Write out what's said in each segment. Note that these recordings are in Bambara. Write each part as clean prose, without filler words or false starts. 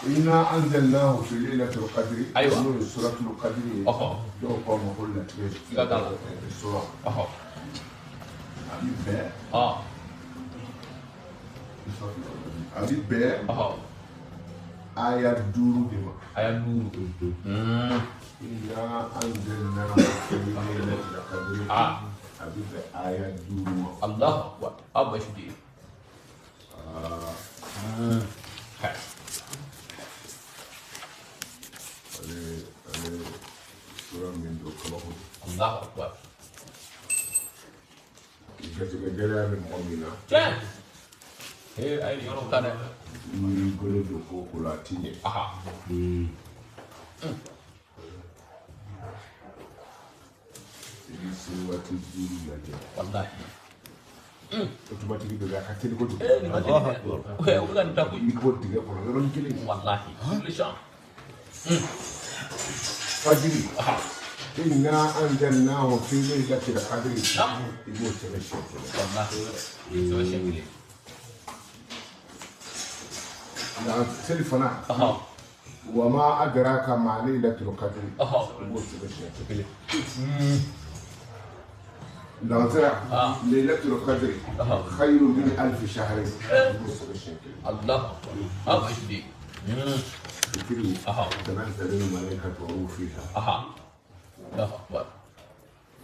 Inna anzalnahu fi laylatil qadri. Ayiwa. N'o ye suratul qadri ye. Dɔw k'a ma ko latigɛ. Siga t'a la. Sura. A bi bɛn. A bi bɛn. Aya 5 de ma. Aya 5. Inna anzalnahu fi laylatil qadri. A bi bɛn aya 5 ma. Allahu akbar. A bɛ su di. Ale sura min don kabako. Allahu akbar. Garijɛgɛ gɛlɛya bɛ mɔgɔ min na. Tiɲɛ. A ye nin yɔrɔ ta dɛ. N'i bolo don ko o ko la a ti ɲɛ. I bɛ se waati 5 lajɛ. Walahi. Automatique dɔ bɛ yen a ka teli kojugu. Nin ka teli dɛ. O bɛ ka nin ta koyi. I bɛ bɔ dingɛ kɔnɔ yɔrɔnin kelen. Walahi. Le champ. Fajiri. Inna anzalnahu fi laylatil qadri. I b'o sɛbɛn siɲɛ kelen. Walahi. Sɛbɛn siɲɛ kelen. Nka seli fana. Wa ma adraka ma laylatul qadri. I b'o sɛbɛn siɲɛ kelen. Lansara. Laylatul qadri. Khayru min alfi shahrin. I b'o sɛbɛn siɲɛ kelen. Allahu akbar. A bɛ su di. Fitiri. Tanazzalu al-malaikatu wa ruhu fiha. Allahu akbar.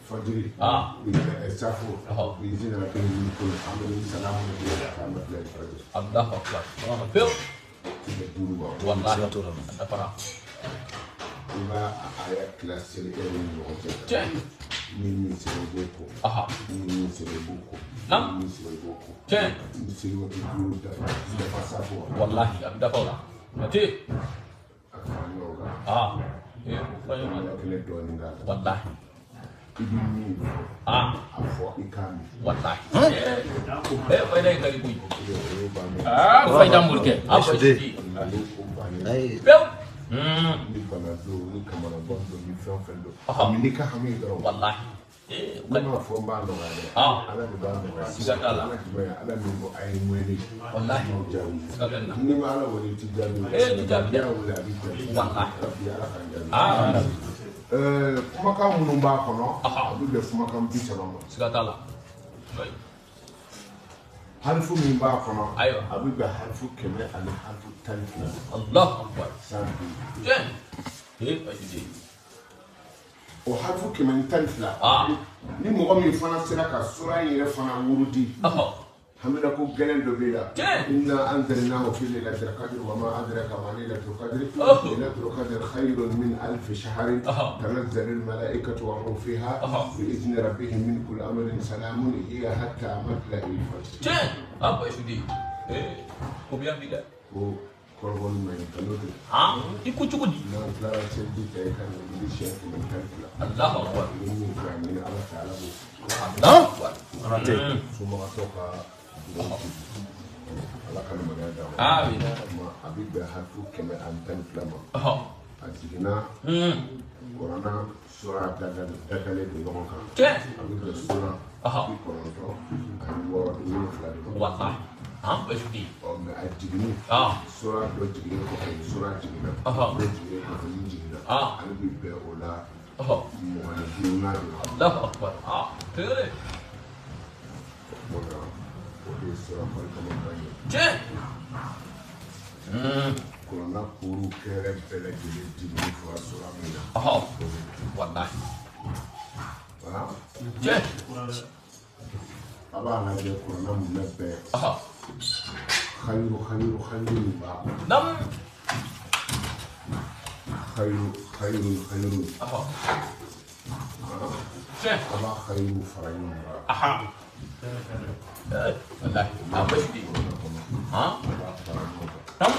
Fajiri. Safo. Bi izni rabbihim min kulli amrin salamun hiya hatta matla'il fajr. Allahu akbar. Pewu. Tile 5 ma. Walahi. A dafara. I b'a aya tila seli e ni ɲɔgɔn cɛ. Tiɲɛ. Ni min sera i b'o ko. Ni min sera i b'o ko. Naam. Ni min sera i b'o ko. Tiɲɛ. Ni seli waati 5 dafa dafa safo. Walahi a bɛ dafa o la. A tɛ. A fara ɲɔgɔn kan. O fara ɲɔgɔn kan. Kelen dɔɔnin k'a la. Walahi. I bɛ min fɔ. A fɔ i k'a min. Walahi. Fayida in ka di koyi. O y'o bannen. Fayida morikɛ. A bɛ su di. O bannen. Pewu. Ni bana don, ni kamanabɔ don, ni fɛn o fɛn don. N'i ka hami ye dɔrɔn. Walahi. Ne m'a fɔ n b'a nɔgɔya dɛ. Ala de b'a nɔgɔya. Siga t'a la. Ala jumɛn ye Ala min ko a ye n wele. Walahi. N jaabi. Siga t'a la. N'i ma Ala wele i ti jaabi. I ti jaabi dɛ. N'i y'a wele a b'i jaabi. Walahi. Rabbi Ala k'an jaabi. Kumakan minnu b'a kɔnɔ. A bɛ bɛn kumakan 30 ma. Siga t'a la. Harifu min b'a kɔnɔ. Ayiwa. A bɛ bɛn harifu 100 ani harifu 12. Allahu akbar. San 5. Tiɲɛ. Ayi. O harifu 112. Ni mɔgɔ min fana sera ka sura in yɛrɛ fana wurudi. Hamida ko gɛlɛn dɔ b'i la. Inna anzalnahu fi laylatil qadri wa ma adraka ma laylatul qadri. Laylatul qadri khayrun min alfi shahrin. Tanazzalu al-malaikatu wa ruhu fiha bi izni rabbihim min kulli amrin salamun hiya hatta matla'il fajr. Tiɲɛ. A bɛ su di. Ko bɛ yan bi dɛ. Ko kɔrɔbɔli man ɲi nkalon don. I ko cogo di? N'an tilara seliji ta i ka na wuli siɲɛ 112. Allahu akbar. I bɛ min kɛ a ɲini Ala fɛ Ala b'o. Allahu akbar. Somagatɔ ka Ala ka limaniya d'a ma. Amin. A bɛ bɛn harifu 112 ma. A jiginna kuranna sura dagalen don ɲɔgɔn kan. Tiɲɛ. A bɛ bɛn sura 97 de ma. Walahi. Bɛ su di. Mɛ a jiginni. Sura dɔ jiginnen kɔfɛ ni sura jiginna. Dɔ jiginnen kɔfɛ ni jiginna. Ale bɛ bɛn o la 25 de ma. Allahu akbar. Tɛgɛrɛ. O de ye sura barikama ye. Tiɲɛ. Kuranna kuru kɛrɛ bɛɛ lajɛlen jiginni fɔra sura min na. Walahi. Tiɲɛ. A b'a lajɛ kuranna mun bɛ bɛn. Khayru khayru khayru min b'a kɔnɔ. Nam. Khayru khayru khayru. Tiɲɛ. A b'a khayru fara ɲɔgɔn kan. Walahi. A bɛ su di. A b'a fara ɲɔgɔn kan. Nam.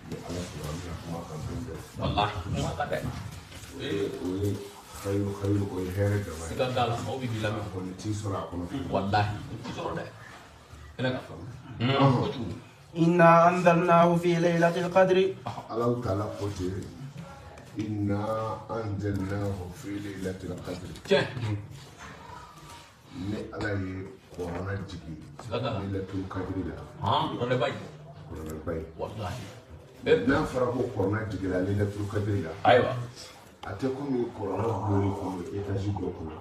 Ni Ala sɔnna an bɛna kuma kan don dɔ. Walahi. Kuma kan dɛ. O ye khayru khayru o ye hɛrɛ dama ye. Siga t'a la maaw bɛ k'i lamɛn. Kɔni t'i sɔrɔ a kɔnɔ. Walahi. I t'i sɔrɔ dɛ. Kojugu. Inna anzalnahu fi laylatil qadri. Allahu ta'ala ko ten. Inna anzalnahu fi laylatil qadri. Tiɲɛ. Ni Ala ye kuranna jigin laylatul qadri la. Kuranɛ ba ye. Kuranɛ ba ye. Walahi. N'a fɔra ko kɔrɔna jiginna Laylatul Qadr la. Ayiwa. A tɛ komi kɔrɔna gulon kun bɛ étage dɔ kɔnɔ.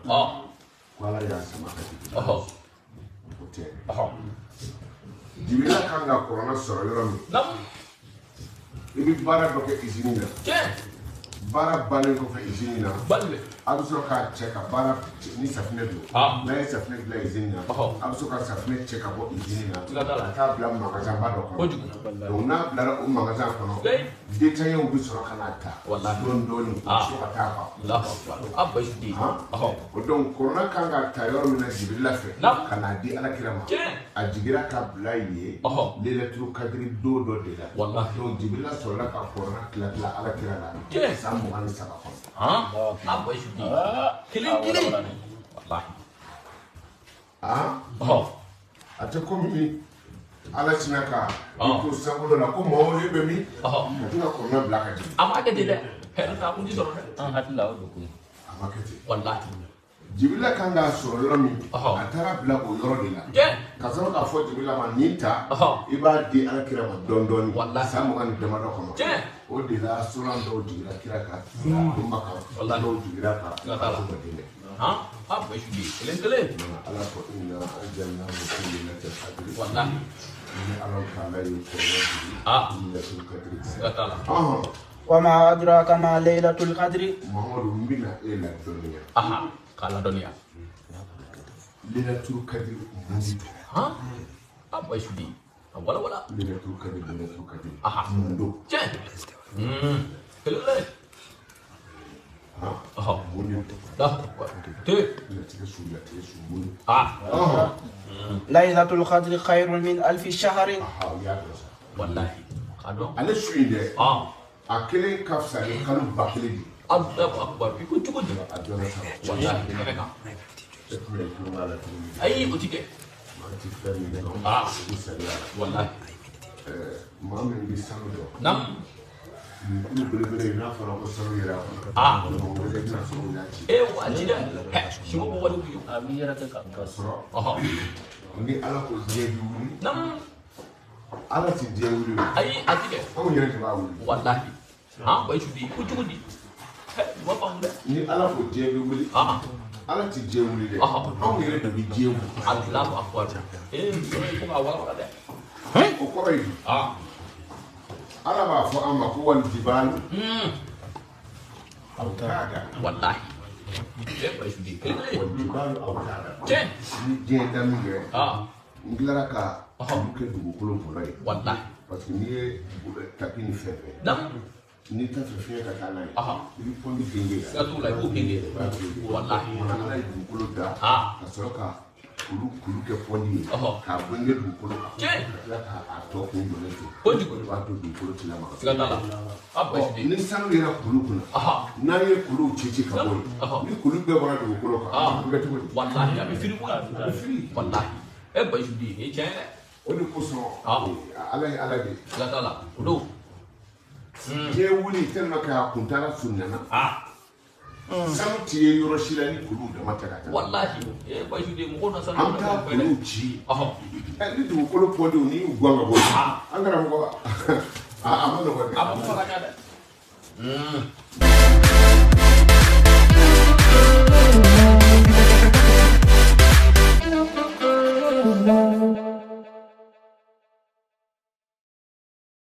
Ko Ala y'a sama ka jigin. O tɛ. Jibirila kan ka kɔrɔna sɔrɔ yɔrɔ min. I bɛ baara dɔ kɛ usine na. Baara bannen kɔfɛ usine na. A bɛ sɔrɔ k'a cɛ ka baara ni safunɛ don. N'a ye safunɛ dilan usine na. A bɛ sɔrɔ ka safunɛ cɛ ka bɔ usine na. Ka taa bila magasin ba dɔ kɔnɔ. Donc n'a bilara o magasin kɔnɔ. Détaillants bɛ sɔrɔ ka n'a ta. Dɔɔni dɔɔni. Fo ka taa ban. O donc kɔrɔna kan ka ta yɔrɔ min na Jibirila fɛ. Ka n'a di Alakira ma. A jiginra ka bila yen. Laylatul Qadr don dɔ de la. Donc Jibirila sɔrɔla ka kɔrɔna tila tila Alakira la. San 23 kɔnɔ. Kelen kelen. Walahi. A tɛ komi Ala sinna ka i to sankolo la ko mɔgɔw de bɛ min. Ka to ka kɔrɔna bila ka jigin. A ma kɛ ten dɛ. Hɛrɛ t'a kun ti sɔrɔ dɛ. An hakili la o don koyi. A ma kɛ ten. Walahi. Jibirila kan k'a sɔrɔ yɔrɔ min. A taara bila o yɔrɔ de la. Ka sɔrɔ k'a fɔ Jibirila ma nin ta. I b'a di Alakira ma dɔɔni dɔɔni. San 20 ni damadɔ kɔnɔ. O de la suran dɔw jiginra kira kan. Maka dɔw jiginra kan. Ka to ka di dɛ. Kelen kelen. Ala ko inna anzalnahu fi laylatil qadr. Walahi. Ni Ala ta'ala ye kɔrɔna jigin. Laylatul qadr. Siga t'a la. Wa ma adraka ma laylatul qadr. Muhammadu n bɛna e ladɔnniya. K'a ladɔnniya. Laylatul qadr mun de don? Bayisu di. A wala wala. Laylatul qadr Laylatul qadr. Mun don? Tiɲɛ. Kelen kelen. Mun de don? Te. Latigɛ su latigɛ su mun don? Laylatul qadr khayrun min alfi shahrin. O y'a dɔn sa. Walahi. A dɔn. Ale su in dɛ. A kelen ka fisa ni kalo 1000 de ye. Allahu akbar. I ko cogo di? A dɔnna sa. Walahi kɛnɛ kan. E tun bɛ tulonkɛ a la tuguni. Ayi o ti kɛ. Maa ti fɛn min dɔn. I sariya la. Walahi. Maa min bɛ sanu dɔn. Naamu. Nin kulu belebele in n'a fɔra ko sanu yɛrɛ a kɔnɔ. O de bɛna sɔrɔ u y'a ci. Wa ci dɛ. Siko bɔ wari wuyu. A b'i yɛrɛ kɛ ka K'a sɔrɔ. Ni Ala ko diɲɛ bɛ wuli. Naamu. Ala ti diɲɛ wuli o. Ayi a ti kɛ. Anw yɛrɛ de b'a wuli. Walahi. Bayisu di ko cogo di? Ma faamu dɛ. Ni Ala ko diɲɛ bɛ wuli. Ala ti diɲɛ wuli dɛ. Anw yɛrɛ de bɛ diɲɛ wuli. Allahu akbar. Ko k'a wala wala dɛ. O kɔrɔ ye di? Ala b'a fɔ an ma ko wal jibalu. Awtada. Walahi. Bayisu di. Wal jibalu awtada. Tiɲɛ. Ni diɲɛ daminɛ kɛ. N tilara ka olu kɛ dugukolo bɔrɔ ye. Walahi. Parce que n'i ye tapi ni fɛn fɛn. Naamu. N'i t'a fɛ fiɲɛ ka taa n'a ye. I bɛ pɔndi genge. Siga t'o la i b'o genge. Walahi. Ala ye dugukolo da. Ka sɔrɔ ka kulu kulu kɛ pɔndi ye. K'a genge dugukolo kan. Tiɲɛ. Ka tila k'a tɔ kun jɔlen to. Kojugu. O de b'a to dugukolo ti lamaga. Siga t'a la. Ni sanu yɛrɛ kulu kunna. N'an ye kuluw ci ci ka bɔ yen. Ni kulu bɛɛ bɔra dugukolo kan. A bɛ kɛ cogo di? Walahi a bɛ firi koyi. A bɛ firi. Walahi. Bayisu di nin ye tiɲɛ ye dɛ. O de kosɔn. Ala ye Ala de ye. Siga t'a la o don. Diɲɛ wuli tellement que a kuntaala surunyana. Sanu ti ye yɔrɔ si la ni kuluw dama tɛ ka taa. Walahi. Bayisu di mɔgɔw na sanu. An bɛ taa kuluw ci. Ni dugukolo pɔndiw n'i y'u gɔn ka bɔ yen. An karamɔgɔ a ma nɔgɔn dɛ. A ma nɔgɔn ka ɲa dɛ.